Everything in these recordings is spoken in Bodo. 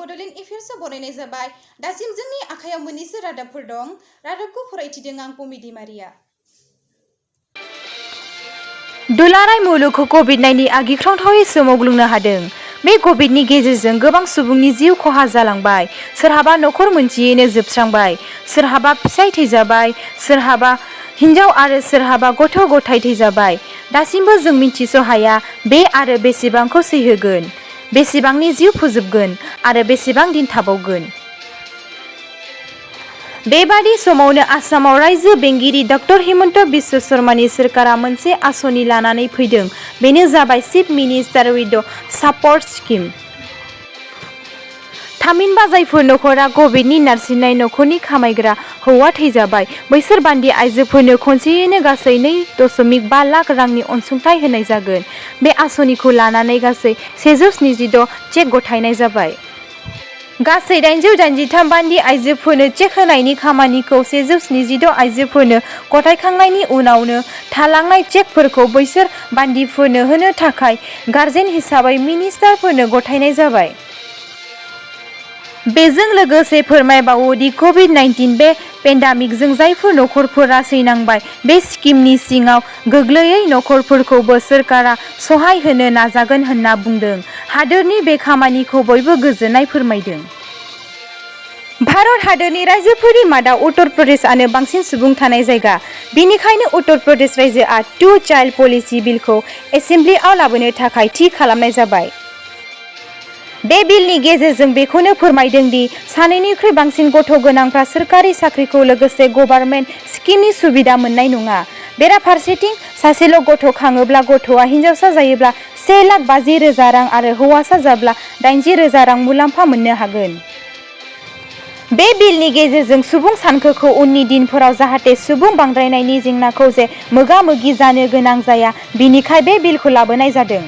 बड'लेण्ड एफेयार्सआव बरायनाय जाबाय। दासिम जोंनि आखायाव मोननैसो रादाबफोर दं। रादाबखौ फरायथिदों आं पमिदि मारिया। दुलाराय मुलुगखौ कभिड-19 आ गिख्रंथावै सोमावग्लुंनो हादों। बे कभिडनि गेजेरजों गोबां सुबुंनि जिउ खहा जालांबाय। सोरहाबा नखर मोनसेयैनो जोबस्रांबाय, सोरहाबा फिसाय थैजाबाय, सोरहाबा हिनजाव आरो सोरहाबा गथ' गथाय थैजाबाय। दासिमबो जों मिथिस' हाया बे आरो बेसेबांखौ सैहोगोन, बेसेबांनि जिउ फोजोबगोन आरो बेसेबां दिन थाबावगोन। बेबादि समावनो आसामाव रायजो बेंगिरि ड. हिमन्त बिश्व शर्मानि सोरखारा मोनसे आसनि लानानै फैदों। बेनो जाबाय chief minister with support scheme. थामहिनबा जायफोर नखरा कभिडनि नारसिननाय नखरनि खामायग्रा हौवा थैजाबाय, बैसोर बान्दि आइजोफोरनो खनसेयैनो गासै 2.5 लाख रांनि अनसुंथाइ होनाय जागोन। बे आसनिखौ लानानै गासै 176 चेक गथायनाय जाबाय। गासै 883 बान्दि आइजोफोरनो चेक होनायनि खामानिखौ 176 आइजोफोरनो गथायखांनायनि उनावनो थालांनाय चेकफोरखौ बैसोर बान्दिफोरनो होनो थाखाय गार्जेन हिसाबै मिनिस्टारफोरनो गथायनाय जाबाय। बेजों लोगोसे फोरमायबावो दि कभिड-19 बे पेन्डेमिकजों जायफोर नखरफोरा सैनांबाय, बे स्किमनि सिङाव गोग्लैयै नखरफोरखौबो सोरखारा सहाय होनो नाजागोन होनना बुंदों। हादोरनि बे खामानिखौ बयबो गोजोननाय फोरमायदों। भारत हादरनि रायजोफोरनि मादाव उत्तर प्रदेशआनो बांसिन सुबुं थानाय जायगा। बेनिखायनो उत्तर प्रदेश रायजोआ टु चाइल्ड पलिसि बिलखौ एसेम्बलिआव लाबोनो थाखाय थि खालामनाय जाबाय। बे बिलनि गेजेरजों बेखौनो फोरमायदों दि सानैनिख्रुइ बांसिन गथ' गोनांफ्रा सोरखारि साख्रिखौ लोगोसे गभार्नमेन्ट स्किमनि सुबिदा मोननाय नङा। बेराफारसेथिं सासेल' गथ' खाङोब्ला गथ'आ हिनजावसा जायोब्ला 1,50,000 रां आरो हौवासा जाब्ला 80,000 रां मुलाम्फा मोननो हागोन। बे बिलनि गेजेरजों सुबुं सानखोखौ उननि दिनफोराव जाहाथे सुबुं बांद्रायनायनि जेंनाखौ मोगा-मोगि जानो गोनां जाया, बिनिखाय बे बिलखौ लाबोनाय जादों।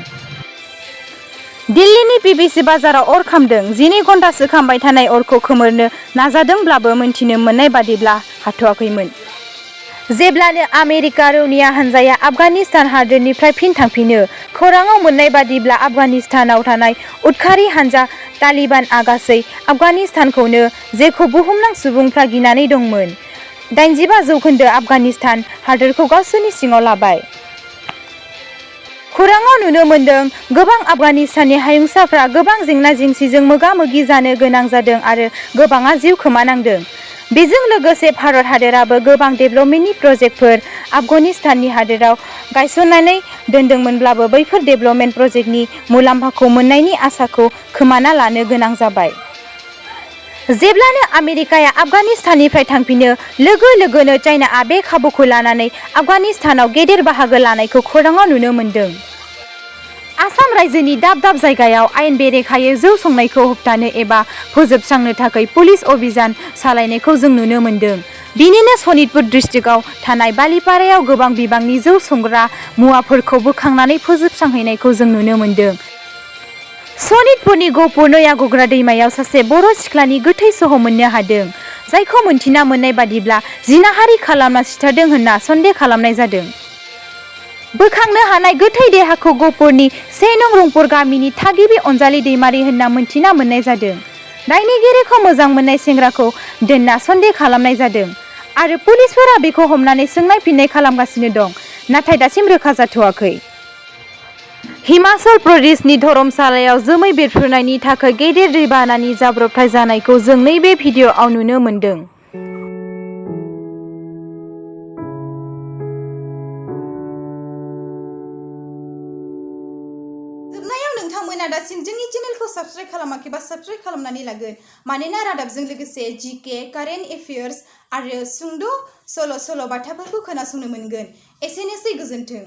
दिल्लीनि पिभिसि बाजाराव अर खामदों। 12 घन्टासो खामबाय थानाय अरखौ खोमोरनो नाजादोंब्लाबो मिन्थिनो मोननाय बादिब्ला हाथ'आखैमोन। जेब्लानो आमेरिका रौनिया हानजाया आफगानिस्तान हादोरनिफ्राय फिन थांफिनो। खौराङाव मोननाय बादिब्ला आफगानिस्तानाव थानाय उदखारि हानजा तालिबानआ गासै आफगानिस्तानखौनो, जेखौ बुहुमनां सुबुंफ्रा गिनानै दंमोन, 85% आफगानिस्तान हादोरखौ गावसोरनि सिङाव लाबाय। खौराङाव नुनो मोनदों गोबां आफगानिस्ताननि हायुंसाफ्रा गोबां जेंना-जेंसिजों मोगा-मोगि जानो गोनां जादों आरो गोबांआ जिउ खोमानांदों। बेजों लोगोसे भारत हादोराबो गोबां डेभेलपमेन्टनि प्रजेक्टफोर आफगानिस्ताननि हादोराव गायसननानै दोनदोंमोनब्लाबो बैफोर डेभेलपमेन्ट प्रजेक्टनि मुलाम्फाखौ मोननायनि आसाखौ खोमाना लानो गोनां जाबाय। जेब्लानो आमेरिकाया आफगानिस्ताननिफ्राय थांफिनो, लोगो लोगोनो चाइनाआ बे खाबुखौ लानानै आफगानिस्तानाव गेदेर बाहागो लानायखौ खौराङाव नुनो मोन्दों। आसाम रायजोनि दाब दाब जायगायाव आयेन बेरेखायै जौ संनायखौ होबथानो एबा फोजोबस्रांनो थाखाय पुलिस अभियान सालायनायखौ जों नुनो मोन्दों। बिनिनो सनितपुर डिस्ट्रिक्टआव थानाय बालिपारायाव गोबां बिबांनि जौ संग्रा मुवाफोरखौ बोखांनानै फोजोबस्रांहैनायखौ जों नुनो मोन्दों। सनितपुरनि गहपुर नयागग्रा दैमायाव सासे बर' सिख्लानि गोथै सह' मोननो हादों, जायखौ मोनथिना मोननाय बादिब्ला जिनाहारि खालामना सिथारदों होनना सन्देह खालामनाय जादों। बोखांनो हानाय गोथै देहाखौ गहपुरनि 1 नं रंपुर गामिनि थागिबि अनजालि दैमारि होनना मोनथिना मोननाय जादों। दायनिगिरिखौ मोजां मोननाय सेंग्राखौ दोनना सन्देह खालामनाय जादों आरो पुलिसफोरा बेखौ हमनानै सोंनाय फिननाय खालामगासिनो दं, नाथाय दासिम रोखा जाथ'वाखै। हिमाचल प्रदेशनि धर्मशालायाव जोमै बेरफ्रुनायनि थाखाय गेदेर दैबानानि जाब्रबथाय जानायखौ जों नैबे भिडिअ'आव नुनो मोन्दों। जोबनायाव नोंथांमोना दासिम जोंनि चेनेलखौ साबस्क्राइब खालामाखैबा साबस्क्राइब खालामनानै लागोन, मानोना रादाबजों लोगोसे जिके, कारेन्ट एफेयार्स आरो सुंद' सल' बाथाफोरखौ खोनासंनो मोनगोन। एसेनोसै, गोजोन्थों।